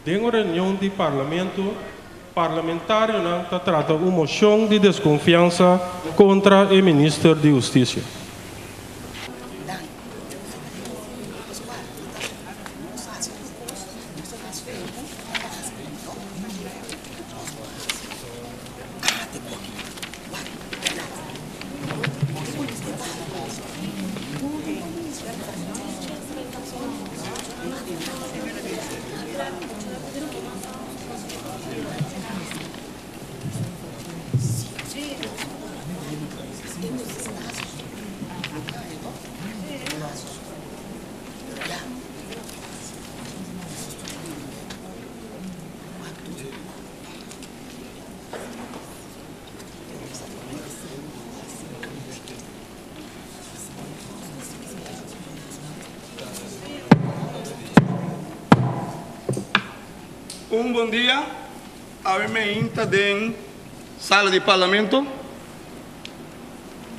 Den un reunion di Parlamento, parlamentarionan ta trata un mocion di desconfiansa contra e minister di Husticia. Un bon dia, awe meinta den sala di parlamento.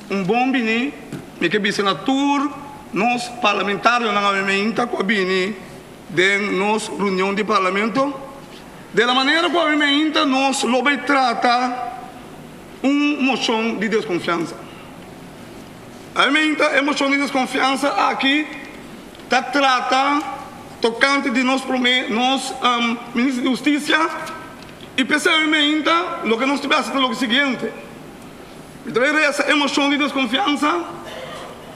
Un bon bini mi ke bisa na tur nos parlamentarionan awe meinta ku a bini den nos reunion di parlamento. De la manera ku awe meinta nos lo bay trata un moshon di deskonfiansa. Awe meinta e moshon di deskonfiansa aki ta trata tokante di nos prome nos minister di hustisia i p'esei awe meinta loke nos ta hasi ta loke siguiente, mi ta bay resa e moshon di deskonfiansa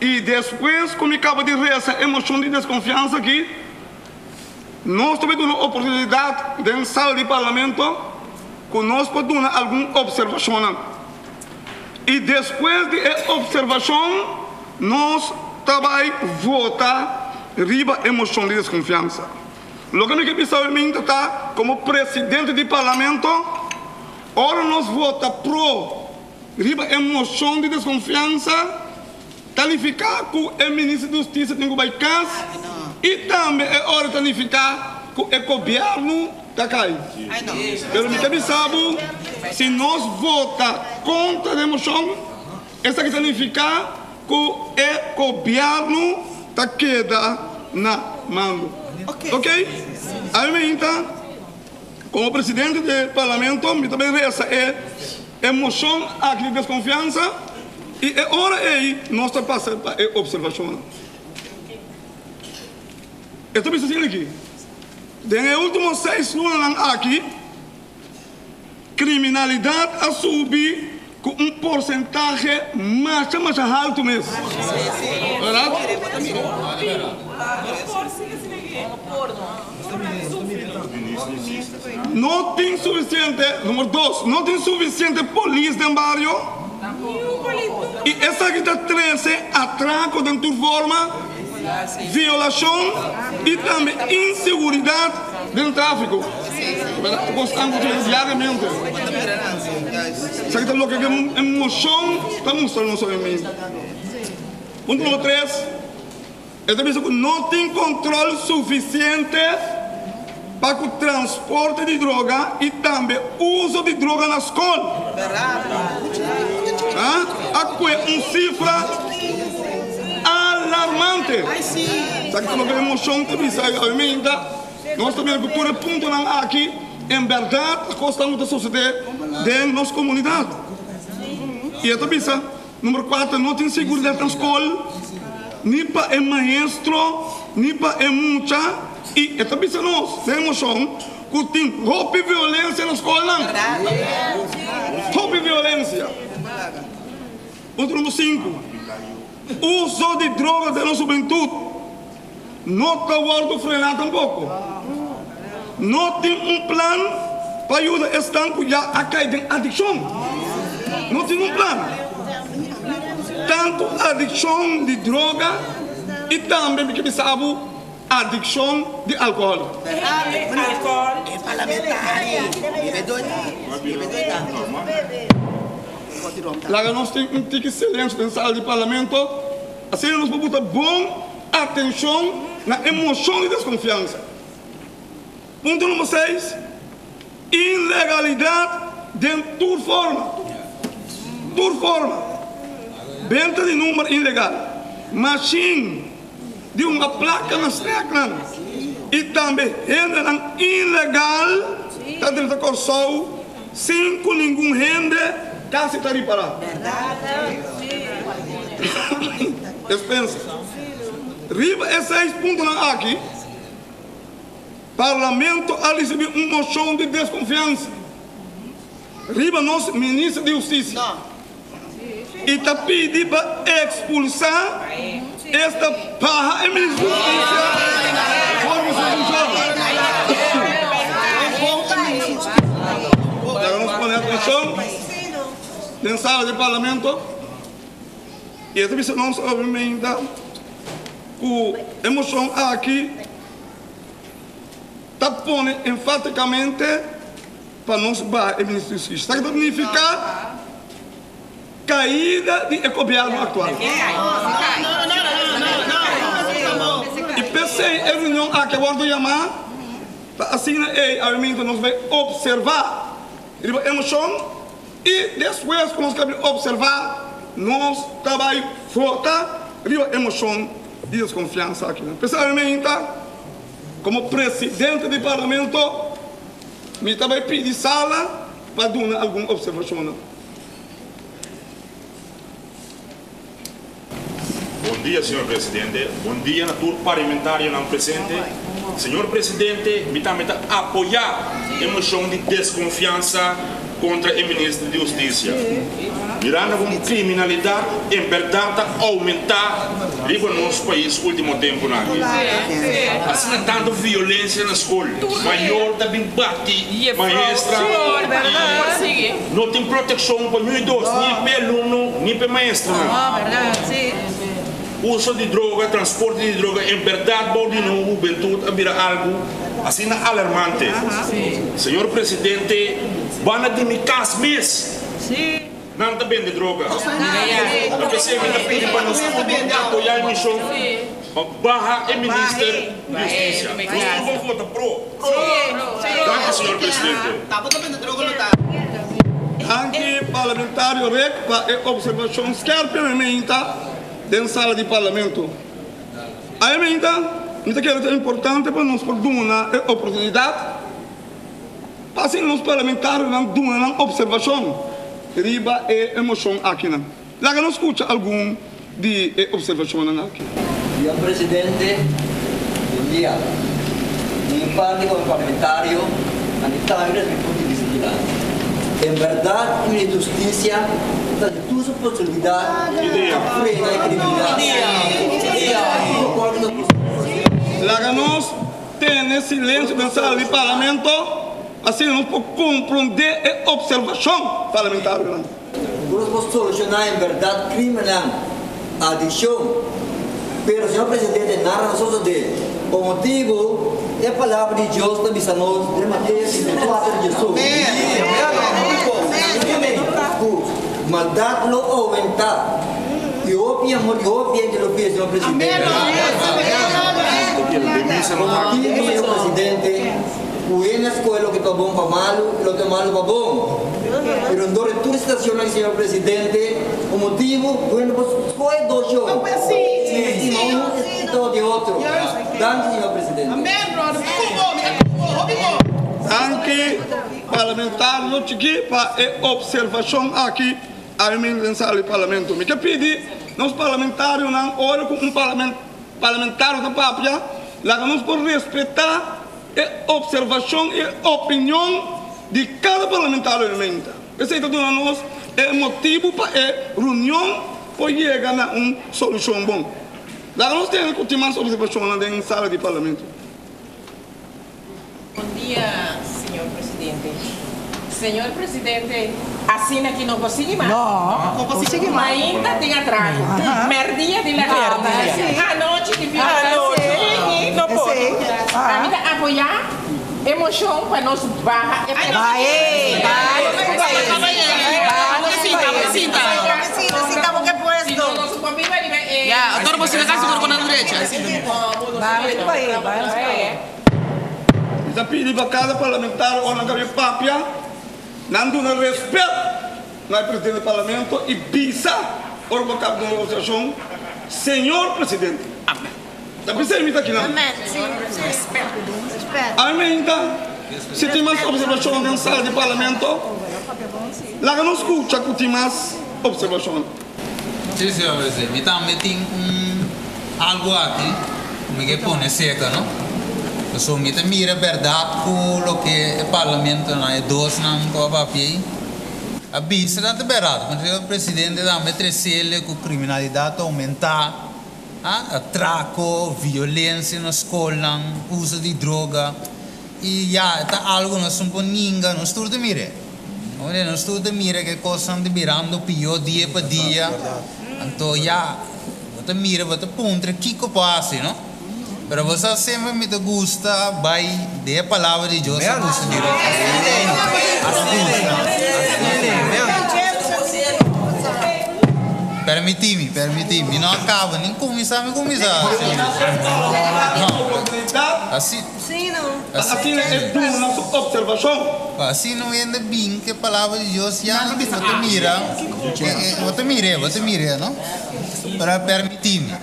i despues ku mi kaba di resa e moshon di deskonfiansa aki nos ta bay duna oportunidat den sala di parlamento ku nos por duna algun opservashonnan i despues di e opservashon nos ta bai vota riba e moshon di deskonfiansa. Loke mi ke bisa awe minta ta komo presidente di parlamento ora nos vota pro riba e moshon di deskonfiansa ta nifiká ku e minister di hustisia tin ku bai kas i tambe e ora ta nifiká ku e gobièrnu ta kai. Pero mi ta bisa bo, si nos vota kontra di e moshon, esaki ta nifiká ku e gobièrnu ta keda na mando. Ok? Ami meinta, komo presidente di parlamento, mi ta bai resa e moshon aki di deskonfiansa i e ora ei nos ta pasa pa e opservashonnan. E ta bisa asina aki. Den e ultimo seis lunanan aki, kriminalidat a subi ku un porsentahe masha masha haltu mes. Bèrdat? No tin sufisiente, numero dos, no tin sufisiente polis den bario i esaki ta trese atrako den tur forma. Violashon i tambe inseguridat den tráfiko. Kosnan ku ta bini diariamente. Esaki ta loke e moshon ta mustra nos awe mes. Punto numero tres, e ta bisa ku no tin kontrol sufisiente pa ku transporte di droga i tambe uso di droga na skol. A kue un sifra alarmante. Esaki ta loke e moshon ta bisa awe. Nos ta mira ku tur e puntonan aki en bèrdat ta kosnan ku ta sosodé den nos komunidat. I e ta bisa, Number kuater, no tin seguridat na skol, ni pa e maestro, ni pa e mucha. I e ta bisa nos den e moshon ku tin hopi violensia na skolnan. Hopi violensia. Punto number sinku, uso di droga den nos hubentut no ta wòrdu frená tampoko. No tin un plan pa yuda esnan ku ya a kai den adikshon. No tin un plan. Tantu adikshon di droga i tambe mi ke bisa bo adikshon di alkohòl. Laga nos tin un tiki silensio den sala di parlamento, asina nos por buta bon atenshon na e moshon di deskonfiansa. Punto number seis, Ilegalidat den tur forma, tur forma, benta di number ilegal, mashin di hunga plaka na snèknan. I tambe hendenan ilegal ta drenta Kòrsou sin ku ningun hende kasi ta ripará. Despensa. Riba e seis puntonan aki, Parlamento a risibí un moshon di deskonfiansa riba nos Minister di Hustisia i ta pidi pa ekspulsá esta baha e Minister di Hustisia for di su funshon. Laga nos pone atenshon den sala di Parlamento i e ta bisa nos obviamente ku e moshon aki ta pone enfaticamente pa nos baha e minister di Husticia. Esaki ta nifica caida di e gobierno actual. Y p'esey e reunion aki a wordo yama pa asina ey awe nos bay observa riba e mocion y despues cu nos cabri observa nos ta bay vota riba e mocion di desconfiansa aki. P'esey awe ta. Komo presidente di Parlamento mi ta bai pidi sala pa duna algun opservashonnan. Bon dia, señor presidente. Bon dia na tur parlamentarionan presente. Señor presidente, mi tambe ta apoyá e moshon di deskonfiansa kontra e minister di Hustisia. Mirando kon kriminalidat en bèrdat ta oumentá riba nos pais último tempunan aki. Asina tantu violensia na skol, mayor ta bin bati maestra i no tin protekshon pa ñui dos, ni p'e alumno ni p'e maestranan. Uso di droga, transporte di droga en bèrdat bou di nos hubentut a bira algu asina alarmante. Señor Presidente, banda di mi kas mes nan ta bende droga. Ta p'esei mi ta pidi pa nos tur por apoyá e mishon pa baha e Minister di Hustisia. Nos tur por vota pro. Danki, señor Presidente. Danki Parlamentario Rick pa e observacion skerpi mi meinta den sala di Parlamento. Awe meinta mi ta kere ta importante pa nos por duna e oportunidad pa asina nos parlamentarionan duna nan observacion riba e mocion akinan. Laga nos scucha algun di e observacionnan aki. Señor Presidente, bon dia. Mi parti como parlamentario, a mi tambe ta mi punto di bista dilanti. En berdad e Minister di Husticia ta haci tur su posibilidad pa frena e criminalidad. Laga nos tene silencio den sala di Parlamento, asina nos por comprende e observacion parlamentarionan. Nos por soluciona en berdad crimennan, adiccion, pero señor Presidente nada no sosode. Pa motibo e palabra di Dios ta bisa nos den Mateo 24 diesun cu maldad lo aumenta y hopi amor di hopi hende lo pia, señor Presidente. Pa motibo, señor Presidente, Ku hende a skohe loke ta bon pa malu i loke ta malu pa bon. Pero dor di tur situacionnan, señor presidente, un motibu ku hende por skohe dos shon, si ta stima un i ta odia otro. Danki, señor presidente. Danki parlamentario chikí pa e observacion aki awe mi den sala di parlamento. Mi ke pidi nos parlamentarionan ora ku un parlamentario ta papia laga nos por respeta E observacion y opinion di cada parlamentario di menta. Esey ta duna nos e motibo pa e reunion por yega na un solucion bon. Laga nos tene cu tin mas observacionnan den sala di parlamento. Bon dia, señor presidente. Señor presidente, asina ki no por sigui mas. No por sigui mas. Mainta tin atraco. Merdia tin atraco. Anochi tin violencia. No por. Ami ta apoya e mocion pa nos baha e presidente. Bahe, bahe nos ku bahe. Baha nos ku bahe. Si no nos por biba riba e. Baha nos ku bahe, baha nos ku bahe. Mi ta pidi pa kada parlamentario ora nan ta bin papia, nan duna respet na e presidente di parlamento i bisa ora bo kaba di un negosiashon, Señor Presidente. Ta p'esei mi ta akinan. Ami meinta, si tin mas observashon den sala di parlamento, laga nos skucha ku tin mas observashon. Sí, señor presidente. Mi tambe tin un algo aki ku mi ke pone seka, no? Pasobra mi ta mira bèrdat ku loke e parlamentonan, e dosnan ku a papia ei, a bisa nan ta bèrdat. Señor presidente tambe tresele ku kriminalidat ta oumentá. Atraco, violencia na scolnan, uso di droga y ya e ta algo nos no por ninga, nos tur ta mir'e. Nos tur ta mira ke cosnan ta birando pio dia pa dia, anto ya bo ta mira bo ta puntra kico por haci no. Pero bo sa semper mi ta gusta bay den e palabra di Dios ta gusta di Permití mi, permití mi. No a caba, ni cuminsa mi cuminsa. No. Asi. Asina e duna su observacion. Asina un hende bin cu e palabra di Dios ya no bo ta mira, bo ta mir'é, bo ta mir'é, no? Pero permití mi.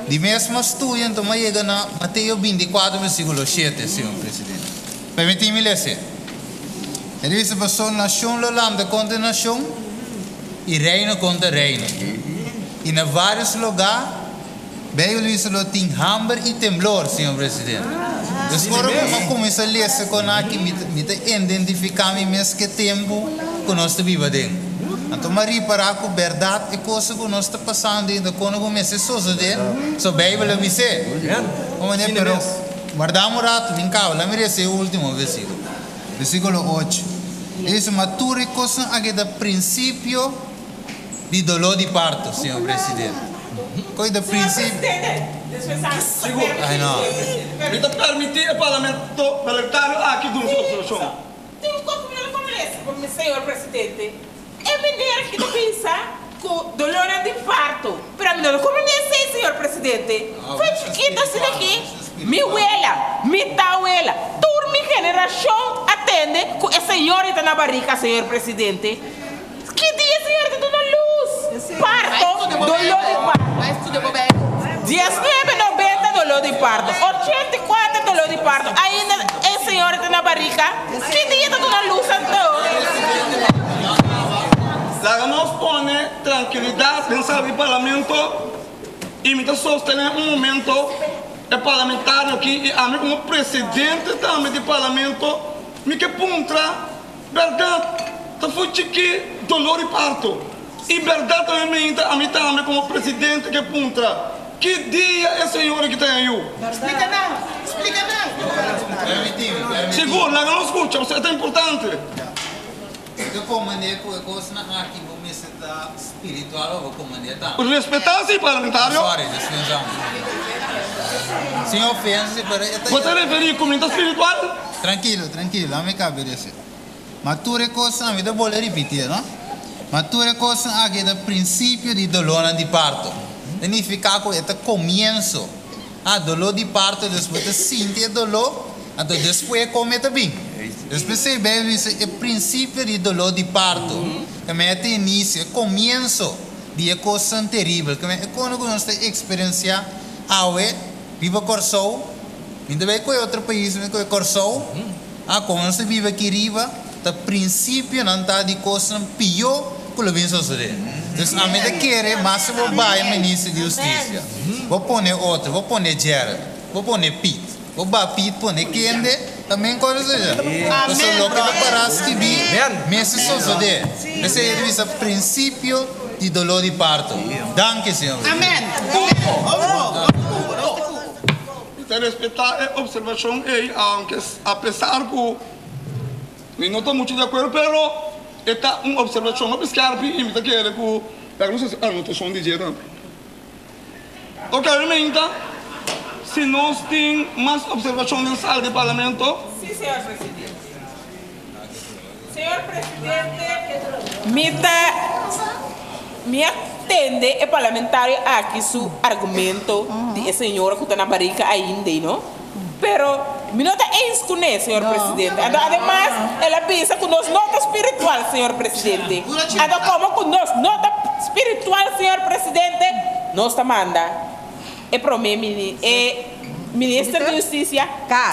Di mesmo studio anto mi a yega na Mateo 24 versiculo 7, señor presidente. Permití mi lese. E dice, Pasobra nacion lo lanta contra nacion y reino contra reino. Y na varios lugar, Bijbel bisa lo tin hamber y temblor, señor presidente. Dus ora cu mi a cuminsa lesa con aki, mi ta identifica mi mes cu e tempo cu nos ta biba den. Anto mi a ripara cu berdad e cosa cu nos ta pasando ainda cono cu mester sosode, so Bijbel a bis'é. Pero wardam un rato, bin caba, laat mi resa e ultimo versiculo. Versiculo ocho. E dice, Ma tur e cosnan aki ta principio di dolor di parto, señor presidente. Koe ta principio? Sigur. Mi ta permiti e parlamentario aki duna su observacion. Tin un cos cu mi no lo conoce, señor presidente. E meneer aki ta bisa cu dolornan di parto, pero ami no lo comprende esey, señor presidente. Foi chikito asina aki, mi wela, mi tawela, tur mi generacion a tende cu e señorita na barica, señor presidente. Ki dia e señorita duna luz? Parto, dolor di parto. Diesnuebe nobenta dolor di parto, ochenta i kuater dolor di parto, ainda e señorita na barica. Ki dia ta duna lus anto? Laga nos pone trankilidat den sala di parlamento i mi ta sostené un momento e parlamentario aki i ami komo presidente tambe di parlamento mi ke puntra bèrdat ta for chikí dolor di parto i bèrdat tambe mi ta ami tambe komo presidente ke puntra Ki dia e señor aki ta haña yu? Splika nan, splika nan. Sigur, laga nos skucha, pasobra e ta importante. Mi ta komand'é ku e kosnan aki bo mester ta spiritual pa bo komand'é tambe. Respetá si, parlamentario. Sorry, dispensá mi. Sin ofensa si, pero e ta. Bo ta referí ku mi ta spiritual? Trankilo, trankilo, laga mi kabia di esei. Ma tur e kosnan, mi ta bolbe ripitié, no? Ma tur e kosnan aki ta prinsipio di dolónan di parto. Ta nifiká ku e ta komienso. Ah, doló di parto, despues ta sinti e doló, anto despues e kome ta bin. Despues ei Beibel bisa e prinsipio di doló di parto. Ta mei ta inisio, e komienso di e kosnan teribel. Ke mei e kono ku nos ta eksperensiá awe riba Kòrsou, mi ta bai ku e otro pais, mi ta ku e Kòrsou. A Como nos ta biba aki riba, ta principionan ta di cosnan pio cu lo bin sosode. Dus ami ta kere mas si bo bay Minister di Husticia, bo pone otro, bo pone Gerrit, bo pone Piet, bo ba Piet pone kende, ta men cos ta sosode. Pasobra loke ta para skibi mester sosode. Esey e ta bisa principio di dolor di parto. Danki, señor Presidente. Mi ta respetá e observashon ei, aunke apesar ku mi no ta muchu di akuerdo, pero e ta un observashon hopi skèrpi i mi ta kere ku laga nos hasi anotashon di dje tambe. Oke, Arminta, si nos tin mas observashon den sala di parlamento. Sí, señor presidente. Señor presidente, mi ta mi a tende e parlamentario aki su argumento di e señora cu ta na barica ainda no, pero mi no ta eens cu ne, señor presidente. Anto ademas el a bisa cu nos no ta spiritual, señor presidente. Anto como cu nos no ta spiritual, señor presidente, nos ta manda. E prome mini e minister di husticia cas.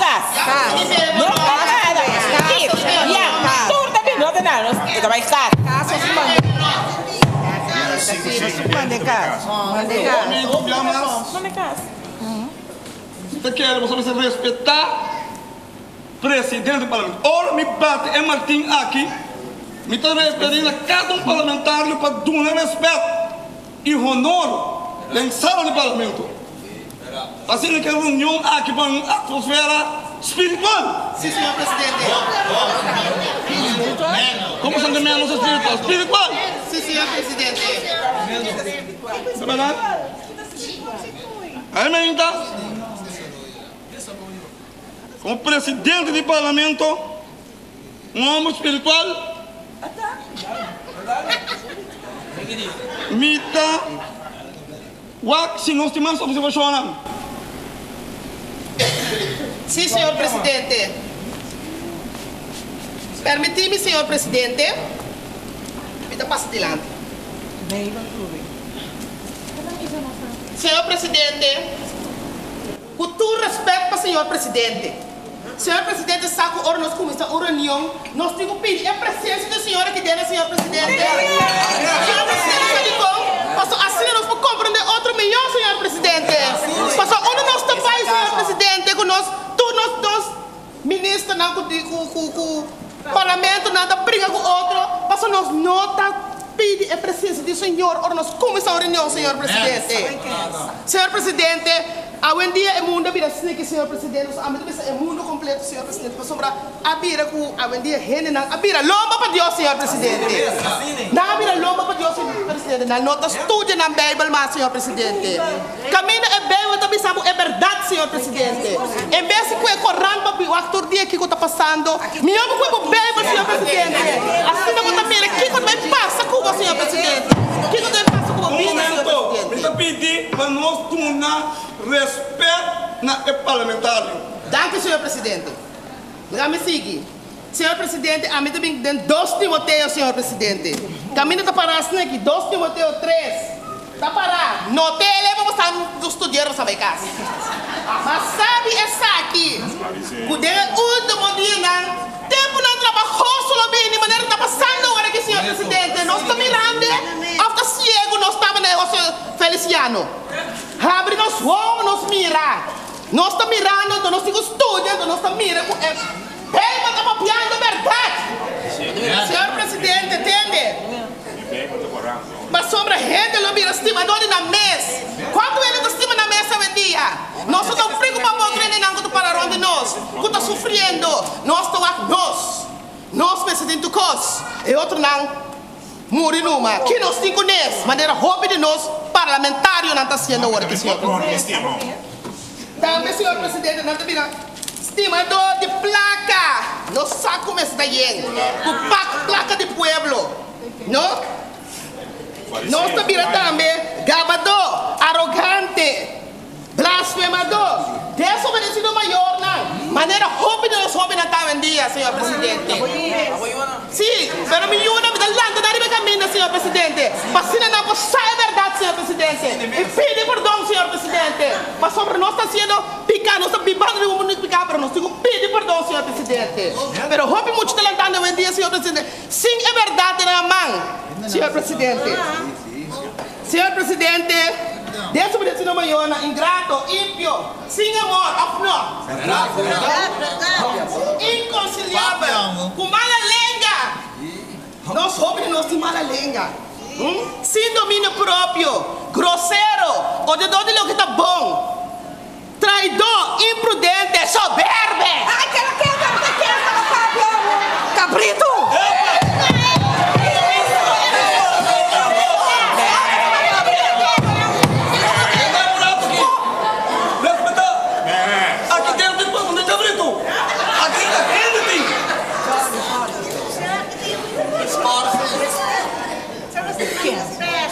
No ta nada. Kip, ya, tur ta bin no ta nada. Nos e ta bay cas. Mande cas. Ta kere boso mester respeta presidente di parlamento. Ora mi bati e martin aki, mi ta referi na cada un parlamentario pa duna respet. I honor den sala di parlamento. Asina ke reunion aki pa un atmosfera spiritual. Si, señor presidente. Komo san di menos spiritual? Spiritual! Si, señor presidente. Ta berdad? Ahí me inta. Komo presidente di parlamento, un homber spiritual. Mi ta wak si nos tin mas observacionnan. Sí, señor presidente. Permití mi, señor presidente, mi ta pasa dilanti. Señor presidente. Ku tur respet pa señor presidente. Señor presidente sa ku ora nos kuminsá un reunion nos tin ku pidi e presensia di señor aki dene señor presidente. Señor presidente sa dikon? Pasobra asina nos por komprende otro mihó señor presidente. Pasobra unda nos ta bai señor presidente ku nos tur nos nos ministernan ku ku ku parlamentonan ta bringa ku otro pasobra nos no ta pidi e presensia di señor ora nos kuminsá un reunion señor presidente. Señor presidente. Awendia e mundo a bira sniki, señor presidente, pasobra ami ta bisa e mundo completo, señor presidente, pasobra a bira cu awendia hendenan a bira lomba pa Dios, señor presidente. Nan a bira lomba pa Dios, señor presidente. Nan no ta studia nan Bijbel mas, señor presidente. Caminda e Bijbel ta bisa bo e berdad, señor presidente. En bes di cu e corant pa wak tur dia kico ta pasando, mihor bo cu bo Bijbel, señor presidente. Asina bo ta mira kico ta bay pasa cu bo, señor presidente. Kico ta bay pasa cu bo Un bida, señor momento, presidente. mi ta pidi pa nos duna respet na e parlamentario. Danki, señor presidente. Laga mi sigui. Señor presidente, ami ta bin den dos Timoteo, señor presidente. Caminda ta para asina aki, dos Timoteo tres. Ta para. No te eleva bo sa studier bo sa bay cas. Ma sabi esaki, cu den e ultimo dianan, temponan trabahoso lo bini, manera ta pasando awor aki, señor presidente. Nos ta mirando of ta ciego nos ta manera José Feliciano? Habri nos wowo, nos mira. Nos ta mirando, anto nos tin cu studia, anto nos ta mira cu e Bijbel ta papiando berdad. Señor presidente, tende. Pasobra hende lo bira stimador di nan mes. Cuantu hende ta stima nan mes awendia? Nos no ta preocupa pa otro hendenan cu ta para rond di nos, cu ta sufriendo. Nos ta wak nos. Nos mester tin tur cos. E otronan muri numa. Ki nos tin cu nes? Manera hopi di nos parlamentarionan ta haciendo awor aki, señor presidente. Tambe, señor presidente, nan ta bira stimador di placa. Nos sa cu mester ta yen cu placa di pueblo. No? Nos ta bira tambe gabadó, arogante, blasfemadó, desobedesido mayornan, manera hopi di nos hóbennan ta awendia, señor presidente. Sí, pero mi yunan mi ta lanta nan riba e kaminda, señor presidente, pa asina nan por sa e bèrdat, señor presidente, i pidi pordon, señor presidente, pasobra nos ta hasiendo piká, nos ta bibando den un mundu di piká, pero nos tin ku pidi pordon, señor presidente. Pero hopi muchu ta lantando awendia, señor presidente. Sin e berdad den nan man, señor presidente. Señor presidente, desobedecido mayornan, ingrato, impio, sin amor, of no? Inconciliabel, cu mala lenga. Nos hopi di nos tin mala lenga. Sin dominio propio, grosero, odiador di loke ta bon. Traidó, imprudente, soberbe!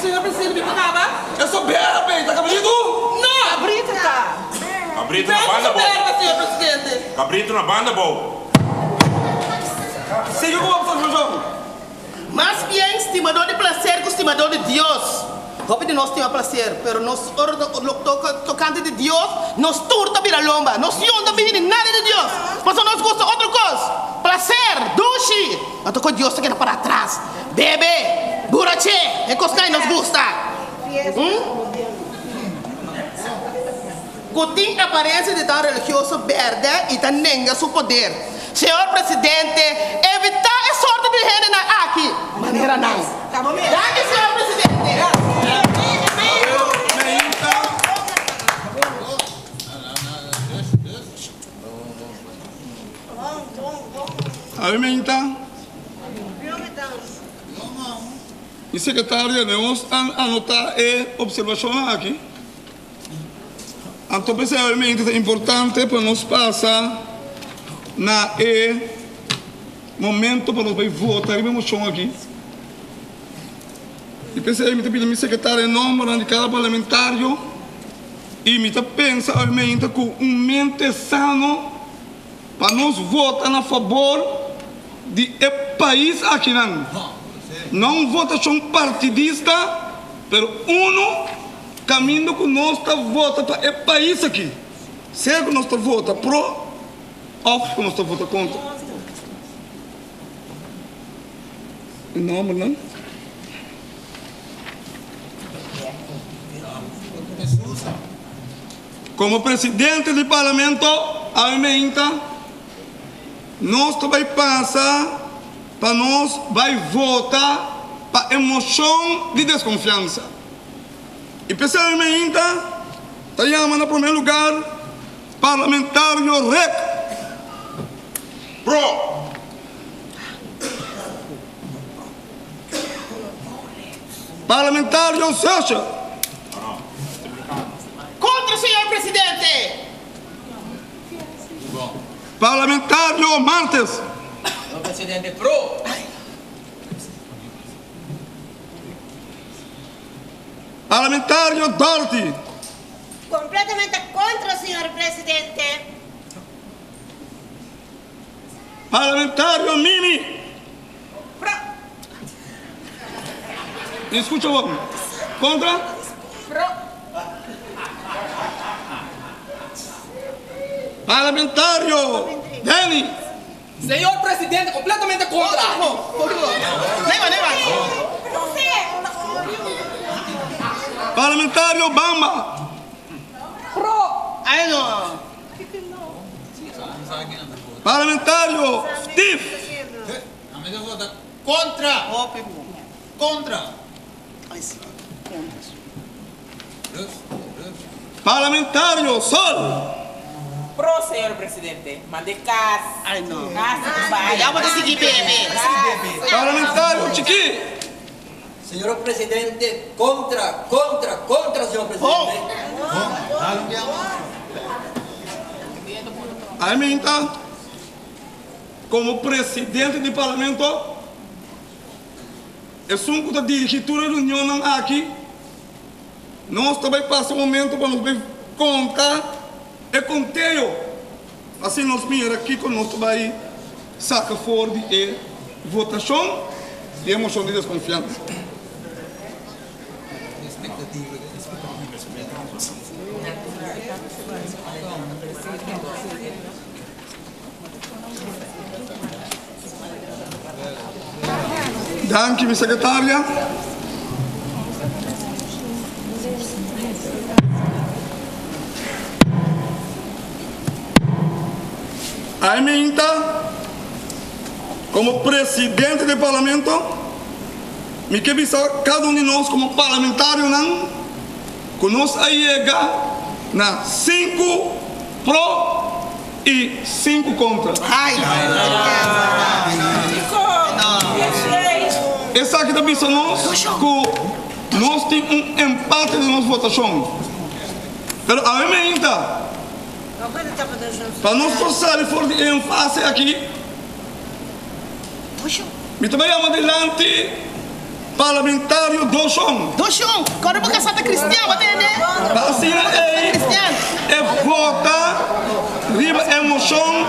Señor presidente, mi por caba? E soberbe, ta cabrito? No! Cabrito ta. Cabrito na banda bou. Soberbe, señor presidente. Cabrito na banda bou. Sigui cu bo observacion. Mas bien, stimador di placer cu stimador di Dios. Hopi di nos stima placer, pero nos ora ta toca tocante di Dios, nos tur ta bira lomba. Nos yon ta bini nada di Dios, pasobra nos gusta otro cos, placer, dushi, anto cu Dios ta keda para atras. Bebe, burache, e cosnan nos gusta. Cu tin aparencia di ta religioso berde y ta nenga su poder. Señor Presidente, evita e sorto di hendenan aki, manera nan. Danki, Señor Presidente. Mi secretaria, nos a anota e observacionnan aki. Anto p'esei obviamente ta importante pa nos pasa na e momento pa nos bai vota riba e mocion aki. Y p'esei mi ta pidi mi secretario e nombernan di cada parlamentario y mi ta pensa obviamente cu un mente sano pa nos vota na fabor di e pais akinan. No un votacion partidista pero uno Caminda cu nos ta vota pa e pais aki, sea cu nos ta vota pro of cu nos ta vota contra. E nombernan. Como presidente di Parlamento awe meinta nos ta bay pasa pa nos bay vota pa e mocion di desconfiansa. I p'esei mainta ta yama na promé lugar Parlamentario Rick. Pro. Parlamentario Zusje. Contra, señor Presidente. Parlamentario Martes. Señor Presidente, pro. Parlamentario Dorothy. Completamente contra, señor Presidente. Parlamentario Mimi. Pro. Escucha bon. Contra? Pro. Parlamentario Danny. Señor Presidente, completamente contra. Parlamentario Bamba. Pro. Ay no. Parlamentario Steve. Ami ta vota contra. Contra. Parlamentario Sol. Pro, señor presidente. Mande cas. Ay no. Cas cu bay. Ya bo ta sigui bebe. Parlamentario Chiki. Señor presidente, contra, contra, contra, señor presidente. Ay minta, como presidente di parlamento, Esun ku ta dirigí tur e reunionnan aki, nos ta bai pasa un momento pa nos bai konta e konteo, asina nos mira kiko nos ta bai saka for di e votashon di e moshon di deskonfiansa. Danki mi secretaria. Aiminta, como presidente di parlamento, mi ke bisa cada un di nos como parlamentarionan cu nos a yega na sinku pro I sinku kontra. Esaki ta bisa nos ku nos tin un empate den nos votashon. Pero awe meinta, pa nos por sali for di e enfase aki, mi ta bai yama dilanti Parlamentario Doshon. Doshon, kòrda bo kasá ta kristian, bo tende? Pa asina ei e vota riba e moshon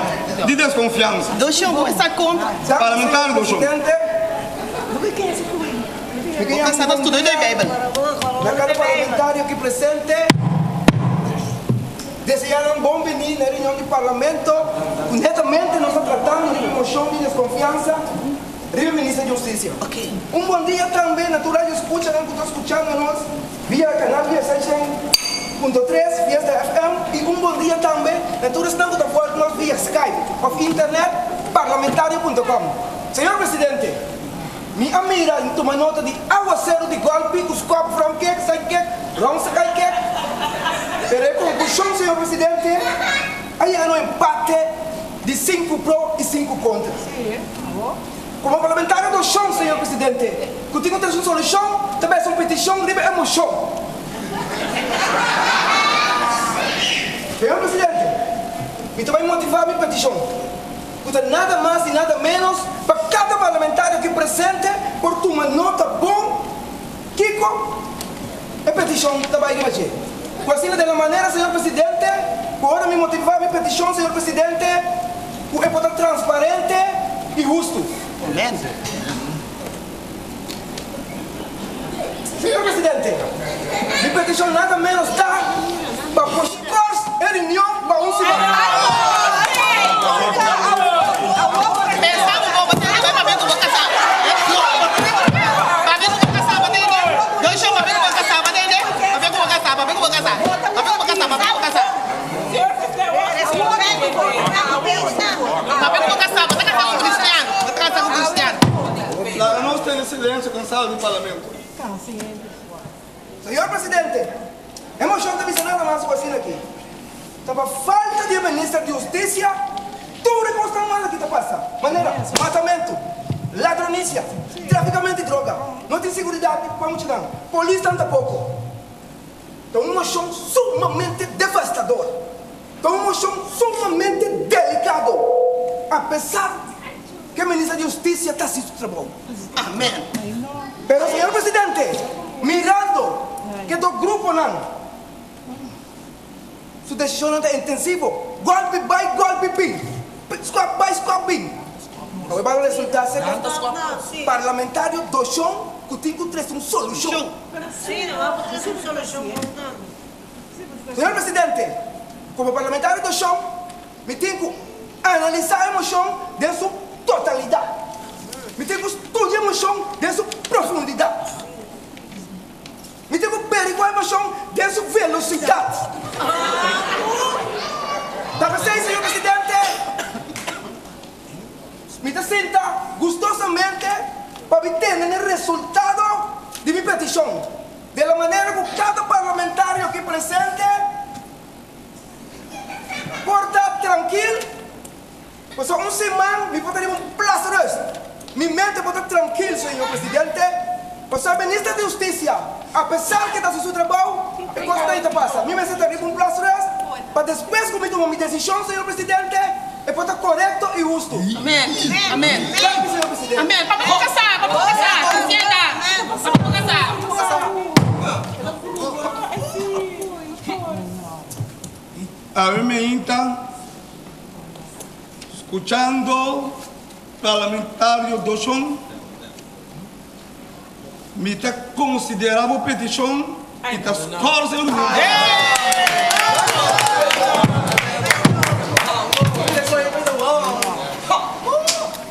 di deskonfiansa. Doshon, bo sa kontra. Parlamentario Doshon. Bo kasá ta studia di Beibel. Na kada parlamentario aki presente, desea nan bon bini na e reunion di Parlamento ku netamente nos ta tratando riba e mocion di deskonfiansa riba e Minister di Hustisia. Un bon dia tambe na tur radio escuchanan ku ta skuchando nos via kanal 106.3 Fiesta FM i un bon dia tambe na tur esnan ku ta volg nos via Skype òf internet parlamentario.com. Señor Presidente. Mi a mira i tuma nota di awaseru di gòlpi ku skòp front kick, side kick, round sky kick. Pero e konklushon, señor presidente, a yega na un empate di sinku pro i sinku kontra. Komo parlamentario di oshon, señor presidente, ku tin ku trese un solushon, ta besa un petishon riba e moshon. Señor presidente, mi ta bai motivá mi petishon. Ku ta nada mas i nada ménos pa kada parlamentario aki presente por tuma nota bon kiko e petishon ta bai riba dje. Ku asina den la manera, señor presidente, ku ora mi motivá mi petishon, señor presidente, ku e por ta transparente i hustu. Señor presidente, mi petishon nada ménos ta pa por skors e reunion pa un siman. Laga nos tene silencio den sala di Parlamento. Señor Presidente, e mocion ta bisa nada mas cu asina aki. Ta pa falta di e Minister di Husticia tur e cosnan mal aki ta pasa, manera matamento, ladronicia, traficamento di droga, no tin seguridad pa muchanan, polisnan ta poco. Ta un mocion sumamente devastador. Ta un mocion sumamente delicado, apesar cu e Minister di Husticia ta haci su trabou. Amen. Pero Señor Presidente, mirando cu e dos gruponan su decisionnan ta intensivo, golpi bay, golpi bin, scuap bay, scuap bin, awe bay resulta ser cu parlamentario docion cu tin cu trece un solucion. Señor Presidente, como parlamentario di oshon, mi tin cu analisa e mocion den su totalidad. Mi tin cu studia e mocion den su profundidad. Mi tin cu berigua e mocion den su velocidad. Ta p'esey, señor Presidente, mi ta sinta gustosamente pa mi tende n'e resultado di mi peticion. De la manera ku kada parlamentario aki presente por ta trankil, pasobra un siman mi por ta riba un plas rust. Mi mente por ta trankil, señor presidente, pasobra minister di hustisia, apesar ke ta hasi su trabou, e kos ta ei ta pasa. Mi mester ta riba un plas rust pa despues ku mi tuma mi desishon, señor presidente, e por ta korekto i hustu. Amen. Amen. Danki, señor presidente. Amen. Papia ku kasá, papia ku kasá. Sienta. Papia ku kasá. Awe meinta, skuchando Parlamentario Doshon, mi ta konsiderá bo petishon i ta skòrse un.